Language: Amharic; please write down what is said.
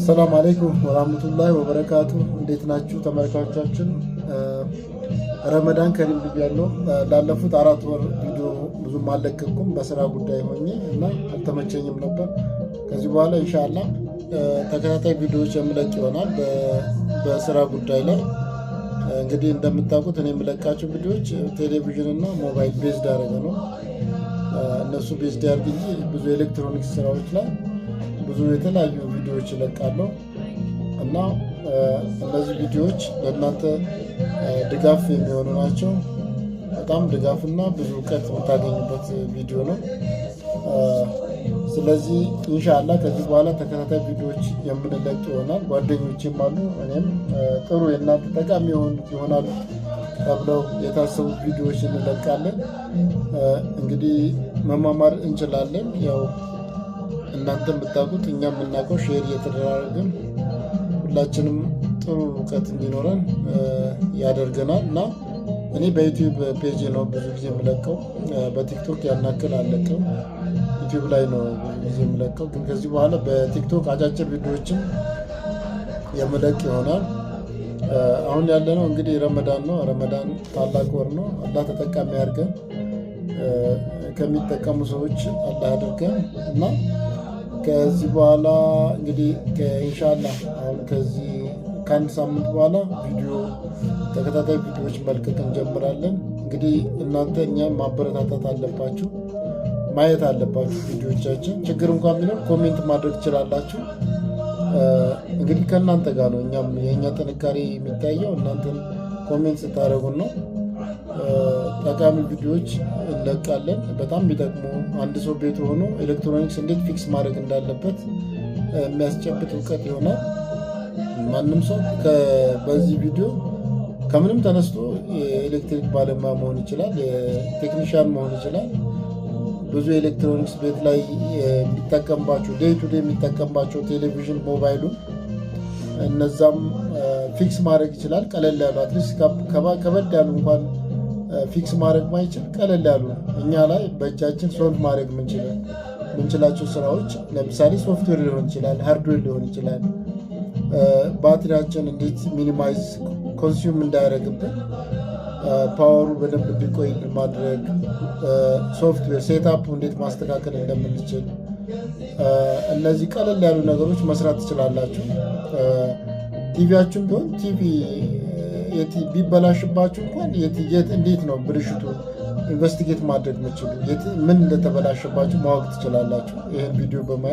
ሰላም አለይኩም ወራህመቱላሂ ወበረካቱ። እንዴት ናችሁ ተመልካቾቻችን? ረመዳን ከሪም ብያለሁ። ላለፉት 4 ወር ቪዲዮ ብዙም አልለቀኩም በስራ ጉዳይ ሆኜ እና አልተመቸኝም ነበር። ከዚህ በኋላ ኢንሻአላህ ተከታታይ ቪዲዮዎች የምለቅ ይሆናል በስራ ጉዳይ ላይ። እንግዲህ እንደምታውቁት እኔ የምለቃቸው ቪዲዮዎች ቴሌቪዥን እና ሞባይል based ያደረገ ነው። እነሱ based ያድርግ እንጂ ብዙ ኤሌክትሮኒክስ ስራዎች ላይ ብዙ የተለያዩ ቪዲዮዎች እለቃለሁ እና እነዚህ ቪዲዮዎች ለእናንተ ድጋፍ የሚሆኑ ናቸው። በጣም ድጋፍና ብዙ እውቀት የምታገኙበት ቪዲዮ ነው። ስለዚህ ኢንሻአላህ ከዚህ በኋላ ተከታታይ ቪዲዮዎች የምንለቅ ይሆናል። ጓደኞቼም አሉ፣ እኔም ጥሩ የእናንተ ጠቃሚ ይሆናሉ ተብለው የታሰቡ ቪዲዮዎች እንለቃለን። እንግዲህ መማማር እንችላለን። ያው እናንተ የምታውቁት እኛ የምናውቀው share እየተደራረግን ሁላችንም ጥሩ እውቀት እንዲኖረን ያደርገናል። እና እኔ በ YouTube page ነው ብዙ ጊዜ የምለቀው። በ TikTok ያን ያክል አልለቅም። YouTube ላይ ነው ብዙ ጊዜ የምለቀው። ግን ከዚህ በኋላ በ TikTok አጫጭር ቪዲዮዎችም የምለቅ ይሆናል። አሁን ያለነው እንግዲህ ረመዳን ነው። ረመዳን ታላቅ ወር ነው። አላህ ተጠቃሚ ያድርገን፣ ከሚጠቀሙ ሰዎች አላህ ያድርገን። እና ከዚህ በኋላ እንግዲህ ኢንሻአላህ አሁን ከዚህ ከአንድ ሳምንት በኋላ ቪዲዮ ተከታታይ ቪዲዮዎች መልቀቅ እንጀምራለን። እንግዲህ እናንተ እኛም ማበረታታት አለባችሁ፣ ማየት አለባችሁ ቪዲዮቻችን። ችግር እንኳን ቢኖር comment ማድረግ ትችላላችሁ። እንግዲህ ከእናንተ ጋር ነው። እኛም የእኛ ጥንካሬ የሚታየው እናንተን comment ስታደርጉን ነው። ጠቃሚ ቪዲዮዎች እንለቃለን። በጣም የሚጠቅሙ፣ አንድ ሰው ቤቱ ሆኖ ኤሌክትሮኒክስ እንዴት fix ማድረግ እንዳለበት የሚያስጨብጥ እውቀት ይሆናል። ማንም ሰው በዚህ ቪዲዮ ከምንም ተነስቶ የኤሌክትሪክ ባለሙያ መሆን ይችላል፣ ቴክኒሻን መሆን ይችላል። ብዙ ኤሌክትሮኒክስ ቤት ላይ የሚጠቀምባቸው፣ day to day የሚጠቀምባቸው ቴሌቪዥን፣ ሞባይሉ እነዛም fix ማድረግ ይችላል። ቀለል ያሉ፣ at least ከበድ ያሉ እንኳን fix ማድረግ ማይችል፣ ቀለል ያሉ እኛ ላይ በእጃችን solve ማድረግ የምንችላቸው ስራዎች፣ ለምሳሌ ሶፍትዌር ሊሆን ይችላል፣ hardware ሊሆን ይችላል። ባትሪያችን እንዴት minimize consume እንዳያደርግብን፣ power ኡ በደንብ እንዲቆይ ማድረግ፣ software setup እንዴት ማስተካከል እንደምንችል፣ እነዚህ ቀለል ያሉ ነገሮች መስራት ትችላላችሁ። ቲቪያችሁም ቢሆን ቲቪ ቢበላሽባችሁ እንኳን የት እንዴት ነው ብልሽቱ investigate ማድረግ የምችሉ፣ ምን እንደተበላሸባችሁ ማወቅ ትችላላችሁ ይህን ቪዲዮ በማየት።